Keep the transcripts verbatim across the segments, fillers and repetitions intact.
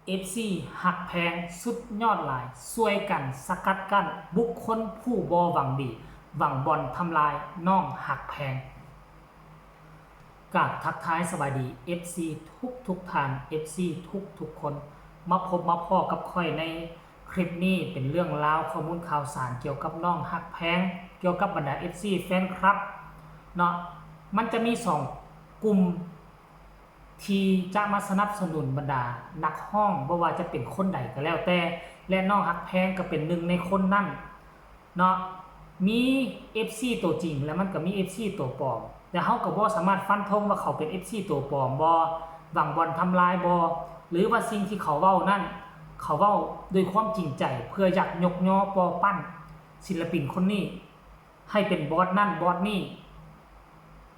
เอฟซี ฮักแพงสุดยอดหลาย ช่วยกันสกัดกั้นบุคคลผู้บ่หวังดี หวังบ่อนทำลายน้องฮักแพง กราบทักทายสบายดี เอฟซี ทุกทุกท่าน เอฟซี ทุกทุกคน มาพบมาพ้อกับข้อยในคลิปนี้ เป็นเรื่องราวข้อมูลข่าวสารเกี่ยวกับน้องฮักแพง เกี่ยวกับบรรดา เอฟซี แฟนคลับเนาะ มันจะมีสองกลุ่ม ที่จะมาสนับสนุนบรรดานักฮ้อง บ่ว่าจะเป็นคนใดก็แล้วแต่ และน้องฮักแพงก็เป็นหนึ่งในคนนั้นเนาะ มี เอฟซี ตัวจริง และมันก็มี เอฟซี ตัวปลอม แต่เฮาก็บ่สามารถฟันธงว่าเขาเป็น เอฟซี ตัวปลอมบ่ หวังบ่อนทำลายบ่ หรือว่าสิ่งที่เขาเว้านั้น เขาเว้าด้วยความจริงใจ เพื่ออยากยกยอปอปั้นศิลปินคนนี้ ให้เป็นบอสนั่นบอสนี่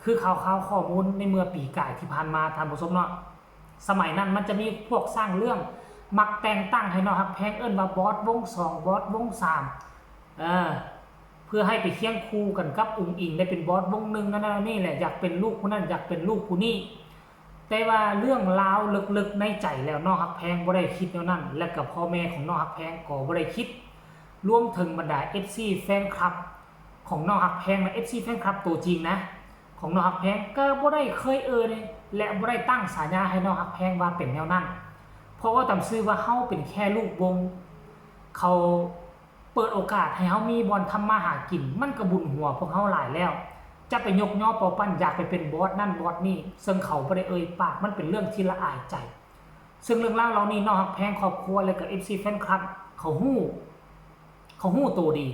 คือข่าวๆ ข้อมูลในเมื่อปีกายที่ผ่านมา ท่านผู้ชมเนาะ สมัยนั้นมันจะมีพวกสร้างเรื่อง มักแต่งตั้งให้น้องฮักแพงเอิ้นว่าบอสวงสอง บอสวงสาม เออ เพื่อให้ไปเคียงคู่กันกับอุ๋งอิ๋ง ได้เป็นบอสวงหนึ่ง นั่นน่ะนี่แหละ อยากเป็นลูกผู้นั้น อยากเป็นลูกผู้นี้ แต่ว่าเรื่องราวลึกๆ ในใจแล้วน้องฮักแพงบ่ได้คิดแนวนั้น และกับพ่อแม่ของน้องฮักแพงก็บ่ได้คิด รวมถึงบรรดา เอฟซี แฟนคลับ ของน้องฮักแพงนะ เอฟซี แฟนคลับตัวจริงนะ ของน้องฮักแพงก็บ่ได้เคยเอ่ยและบ่ได้ตั้งฉายาให้น้องฮักแพงว่าเป็นแนวนั้น เพราะว่าตามซื่อว่าเฮาเป็นแค่ลูกวง เขาเปิดโอกาสให้เฮามีบ่อนทำมาหากิน มันก็บุญหัวพวกเฮาหลายแล้ว จะไปยกยอปอปั้นอยากไปเป็นบอสนั่นบอสนี่ ซึ่งเขาบ่ได้เอ่ยปาก มันเป็นเรื่องที่ละอายใจ ซึ่งเรื่องราวเหล่านี้น้องฮักแพงครอบครัวและก็ เอฟซี แฟนคลับ เขาฮู้ เขาฮู้ตัวดี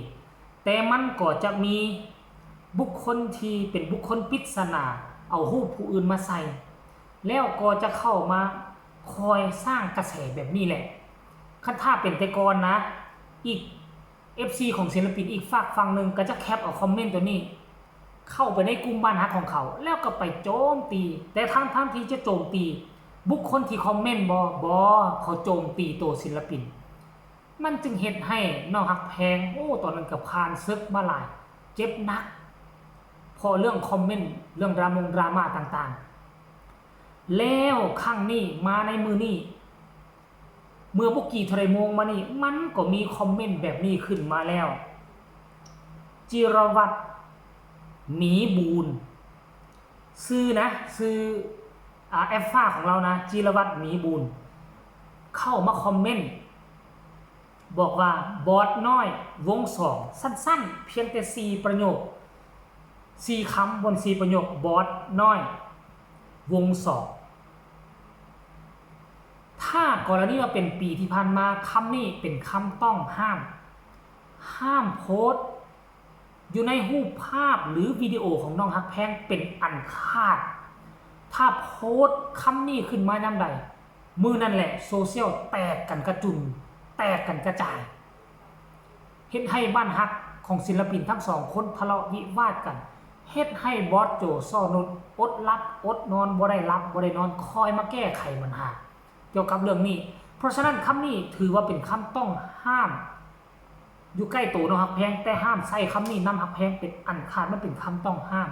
แต่มันก็จะมีบุคคลที่เป็นบุคคลปริศนา เอารูปผู้อื่นมาใส่ แล้วก็จะเข้ามาคอยสร้างกระแสแบบนี้แหละ คันถ้าเป็นแต่ก่อนนะ อีก เอฟซี ของศิลปินอีกฝากฝั่งหนึ่งก็จะแคปเอาคอมเมนต์ตัวนี้ เข้าไปในกลุ่มบ้านฮักของเขา แล้วก็ไปโจมตี แต่ทั้งทั้งๆที่จะโจมตี บุคคลที่คอมเมนต์บ่ บ่ เขาโจมตีตัวศิลปิน มันจึงเฮ็ดให้น้องฮักแพง โอ้ ตอนนั้นก็ผ่านศึกมาหลาย เจ็บหนัก เพราะเรื่องคอมเมนต์ เรื่องดรามงดราม่าต่างๆ แล้วครั้งนี้มาในมื้อนี้ เมื่อบ่กี่เท่าใดโมงมานี่ มันก็มีคอมเมนต์แบบนี้ขึ้นมาแล้ว จิรวัตร หมีบูล ชื่อนะ ชื่อ อ่า แอปฟ้าของเรานะ จิรวัตร หมีบูล เข้ามาคอมเมนต์ บอกว่าบอสน้อยวงสอง สั้นๆ เพียงแต่สี่ประโยค สี่คำบนสี่ประโยค บอสน้อยวงสอง ถ้ากรณีว่าเป็นปีที่ผ่านมา คำนี้เป็นคำต้องห้าม ห้ามโพสต์อยู่ในรูปภาพหรือวิดีโอของน้องฮักแพงเป็นอันขาด ถ้าโพสต์คำนี้ขึ้นมายามใด มื้อนั้นแหละโซเชียลแตกกันกระจุน แตกกันกระจาย เฮ็ดให้บ้านฮักของศิลปินทั้งสองคนทะเลาะวิวาทกัน เฮ็ดให้บอสโจ ซอนุช อดหลับอดนอน บ่ได้หลับบ่ได้นอน คอยมาแก้ไขปัญหาเกี่ยวกับเรื่องนี้ เพราะฉะนั้นคำนี้ถือว่าเป็นคำต้องห้าม อยู่ใกล้ตัวน้องฮักแพง แต่ห้ามใช้คำนี้นำฮักแพงเป็นอันขาด มันเป็นคำต้องห้าม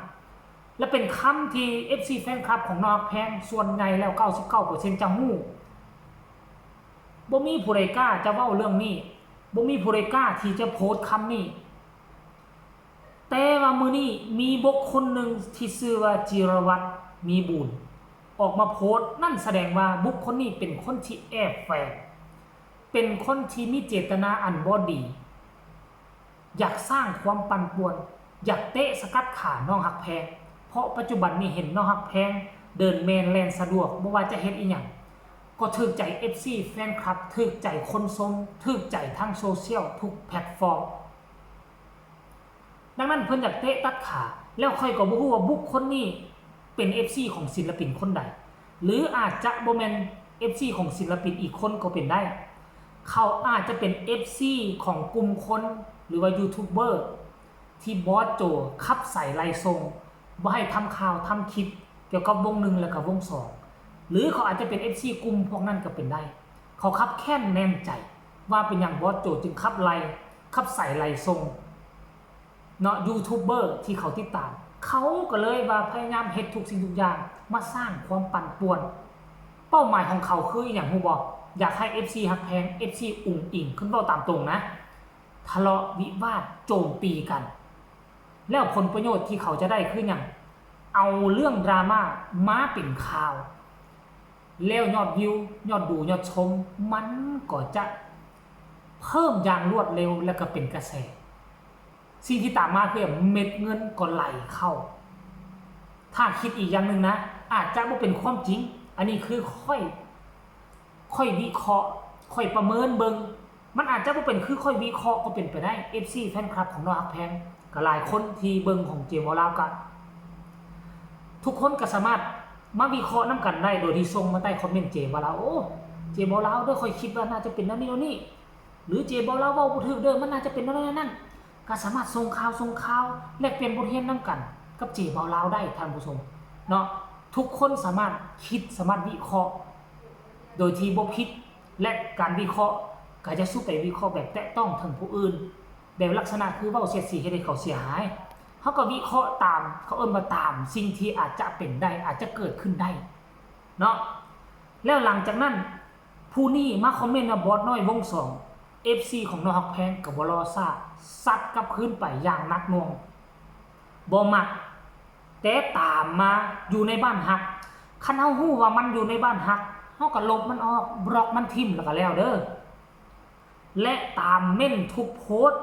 และเป็นคำที่ เอฟซี แฟนคลับของน้องฮักแพงส่วนใหญ่แล้ว เก้าสิบเก้าเปอร์เซ็นต์ จะฮู้ บ่มีผู้ใดกล้าจะเว้าเรื่องนี้ บ่มีผู้ใดกล้าที่จะโพสต์คำนี้ แต่ว่ามื้อนี้มีบุคคลหนึ่งที่ชื่อว่าจิรวัตร หมีบูล ออกมาโพสต์ นั่นแสดงว่าบุคคลนี้เป็นคนที่แอบแฝง เป็นคนที่มีเจตนาอันบ่ดี อยากสร้างความปั่นป่วน อยากเตะสกัดขาน้องฮักแพง เพราะปัจจุบันนี้เห็นน้องฮักแพง เดินแมนแล่นสะดวก บ่ว่าจะเฮ็ดอิหยัง ก็ถูกใจ เอฟซี แฟนคลับ ถูกใจคนชม ถูกใจทั้งโซเชียลทุกแพลตฟอร์ม ดังนั้นเพิ่นอยากเตะตัดขา แล้วข้อยก็บ่ฮู้ว่าบุคคลนี้เป็น เอฟซี ของศิลปินคนใด หรืออาจจะบ่แม่น เอฟซี ของศิลปินอีกคนก็เป็นได้ เขาอาจจะเป็น เอฟซี ของกลุ่มคน หรือว่ายูทูบเบอร์ ที่บอสโจขับไสไล่ส่ง บ่ให้ทำข่าวทำคลิปเกี่ยวกับวงหนึ่งแล้วก็วงสอง หรือเขาอาจจะเป็น เอฟซี กลุ่มพวกนั้นก็เป็นได้ เขาคับแค้นแน่นใจ ว่าเป็นหยังบอสโจจึงขับไล่ ขับไสไล่ส่ง เนาะ ยูทูบเบอร์ที่เขาติดตาม เขาก็เลยว่าพยายามเฮ็ดทุกสิ่งทุกอย่างมาสร้างความปั่นป่วน เป้าหมายของเขาคืออหยังฮู้บ่ อยากให้ เอฟซี ฮักแพง เอฟซี อุ๋งอิ๋ง ขึ้นเว้าตามตรงนะ ทะเลาะวิวาทโจมตีกัน แล้วผลประโยชน์ที่เขาจะได้คือหยัง เอาเรื่องดราม่ามาเป็นข่าว แล้วยอดวิว ยอดดู ยอดชม มันก็จะเพิ่มอย่างรวดเร็ว และก็เป็นกระแส สิ่งที่ตามมาคือเม็ดเงินก็ไหลเข้า ถ้าคิดอีกอย่างหนึ่งนะ อาจจะบ่เป็นความจริง อันนี้คือค่อย ค่อยวิเคราะห์ ค่อยประเมินเบิ่ง มันอาจจะบ่เป็นคือค่อยวิเคราะห์ก็เป็นไปได้ เอฟซี แฟนคลับของน้องฮักแพง ก็หลายคนที่เบิ่งของเจมส์วอลลาวก็ ทุกคนก็สามารถมาวิเคราะห์นำกันได้ โดยที่ส่งมาใต้คอมเมนต์เจมส์วอลลาว โอ้ เจมส์วอลลาวเด้อ ข้อยคิดว่าน่าจะเป็นแนวนี้แนวนี้ หรือเจมส์วอลลาวเว้าบ่ถูกเด้อ มันน่าจะเป็นแนวนั้นแนวนั้น ก็สามารถส่งข่าว ส่งข่าว แลกเปลี่ยนบทเรียนนำกันกับเจมส์วอลลาวได้ ท่านผู้ชม เนาะ ทุกคนสามารถคิด สามารถวิเคราะห์ โดยที่บ่ผิด และการวิเคราะห์ก็จะสู้ไปวิเคราะห์แบบแตะต้องถึงผู้อื่น แบบลักษณะคือเว้าเสียดสีเฮ็ดให้เขาเสียหาย เฮาก็วิเคราะห์ตาม เขาเอิ้นว่าตามสิ่งที่อาจจะเป็นได้ อาจจะเกิดขึ้นได้ เนาะ แล้วหลังจากนั้น ผู้นี้มาคอมเมนต์ว่าบอสน้อยวงสอง เอฟซี ของน้องฮักแพงก็บ่รอช้า ซัดกลับคืนไปอย่างหนักหน่วง บ่มัก แต่ตามมาอยู่ในบ้านฮัก คันเฮาฮู้ว่ามันอยู่ในบ้านฮัก เฮาก็ลบมันออก บล็อกมันทิ่มแล้วก็แล้วเด้อ และตามเม้นทุกโพสต์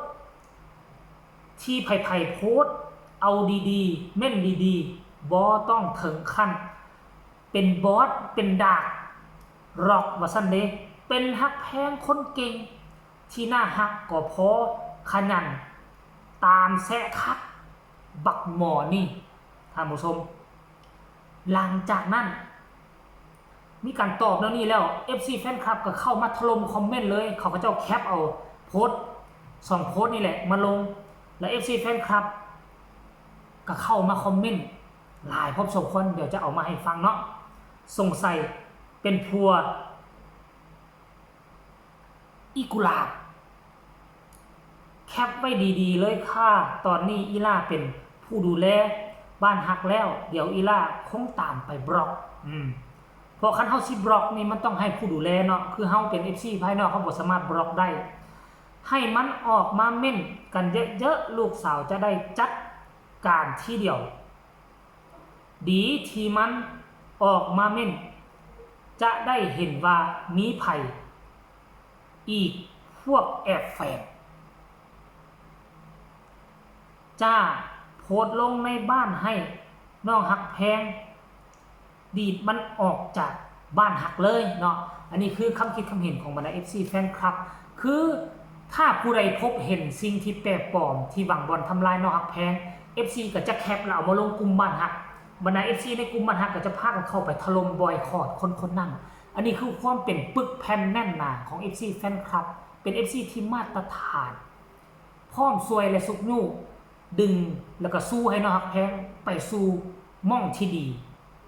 ที่ไผๆโพสต์ เอาดีๆ เม้นดีๆ บ่ต้องถึงขั้น เป็นบอส เป็นดาก หรอกว่าซั่นเด้ เป็นฮักแพงคนเก่ง ที่น่าฮักก็พอ ขยัน ตามแซะคัก บักหมอนี่ ท่านผู้ชม หลังจากนั้น มีการตอบแนวนี้แล้ว เอฟซี แฟนคลับก็เข้ามาถล่มคอมเมนต์เลย เขาก็เจ้าแคปเอาโพสต์สองโพสต์นี่แหละมาลง แล้ว เอฟซี แฟนคลับก็เข้ามาคอมเมนต์หลายพอสมควร เดี๋ยวจะเอามาให้ฟังเนาะ สงสัยเป็นผัวอีกุหลาบ แคปไว้ดีๆเลยค่ะ ตอนนี้อีหล่าเป็นผู้ดูแลบ้านฮักแล้ว เดี๋ยวอีหล่าคงตามไปบล็อก อืม เพราะคันเฮาสิบล็อกนี่มันต้องให้ผู้ดูแลเนาะ คือเฮาเป็น เอฟซี ภายนอก เฮาบ่สามารถบล็อกได้ ให้มันออกมาเม้นกันเยอะๆ ลูกสาวจะได้จัดการทีเดียว ดีที่มันออกมาเม้น จะได้เห็นว่ามีไผอีก พวกแอบแฝง จ้า โพสต์ลงในบ้านให้น้องฮักแพง ดีดมันออกจากบ้านฮักเลยเนาะ อันนี้คือคำคิดคำเห็นของบรรดา เอฟซี แฟนคลับ คือถ้าผู้ใดพบเห็นสิ่งที่แปลกปลอมที่หวังบ่อนทำลายน้องฮักแพง เอฟซี ก็จะแคปแล้วเอามาลงกลุ่มบ้านฮัก บรรดา เอฟซี ในกลุ่มบ้านฮักก็จะพากันเข้าไปถล่มบอยคอตคนคนนั้น อันนี้คือความเป็นปึกแผ่นแน่นหนาของ เอฟซี แฟนคลับ เป็น เอฟซี ที่มาตรฐาน พร้อมซวยและซุกยู้ ดึงแล้วก็สู้ให้น้องฮักแพงไปสู่หม่องที่ดี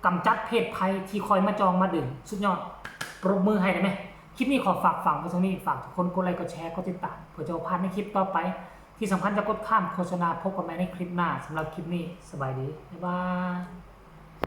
กำจัดเพศภัยที่คอยมาจองมาดึง สุดยอด ปรบมือให้ได้ไหม คลิปนี้ขอฝากฝังไว้เท่านี้ ฝากทุกคนกดไลค์กดแชร์กดติดตาม เพื่อจะบ่พลาดในคลิปต่อไป ที่สำคัญจะกดข้ามโฆษณา พบกันใหม่ในคลิปหน้า สำหรับคลิปนี้สบายดี บ๊ายบาย